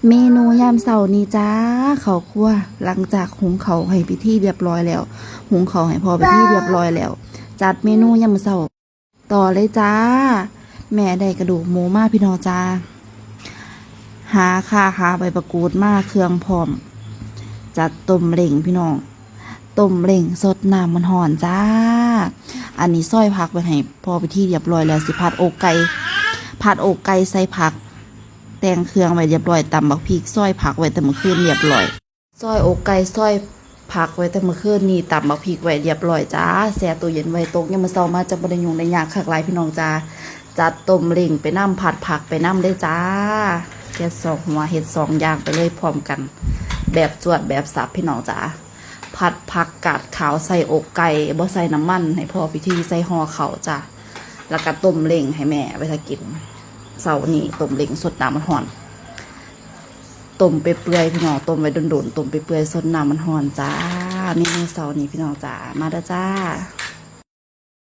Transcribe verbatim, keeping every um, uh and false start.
เมนูยามเช้านี้จ้า เข้าครัว หลังจากหุงข้าวให้พิธีเรียบร้อยแล้ว หุงข้าวให้พ่อพิธีเรียบร้อยแล้ว จัดเมนูยามเช้า ต่อเลยจ้า แม่ได้กระดูกหมูมาพี่น้องจ้า หาข่าหาใบมะกรูดมา เครื่องพร้อม จัดต้มเล้งพี่น้อง ต้มเล้งสดน้ำมันฮ้อนจ้า อันนี้ซอยผักไว้ให้พ่อพิธีเรียบร้อยแล้ว สิผัดอกไก่ ผัดอกไก่ใส่ผัก แต่งเครื่องไว้เรียบร้อย ตำบักพริก ซอยผักไว้แต่เมื่อคืนเรียบร้อย ซอยอกไก่ ซอยผักไว้แต่เมื่อคืนนี้ ตำบักพริกไว้เรียบร้อยจ้า แช่ตู้เย็นไว้ ตกยามมื้อเช้ามาจะบ่ได้ยุ่งได้ยากคักหลายพี่น้องจ้า จัดต้มเล้งไปนำ ผัดผักไปนำเลยจ้า เฮ็ดสองหัว เฮ็ดสองอย่างไปเลยพร้อมกัน แบบจวดแบบสับพี่น้องจ้า ผัดผักกาดขาวใส่อกไก่ บ่ใส่น้ำมัน ให้พ่อพิธีใส่ห่อข้าวจ้า แล้วก็ต้มเล้งให้แม่ไว้ถ้ากิน เช้านี้ต้มเล้งสดน้ำมันฮ้อน ต้มไปเปื่อยพี่น้อง ต้มไว้โดนๆ ต้มไปเปื่อยสดน้ำมันฮ้อนจ้า เมนูเช้านี้พี่น้องจ้า มาเด้อจ้า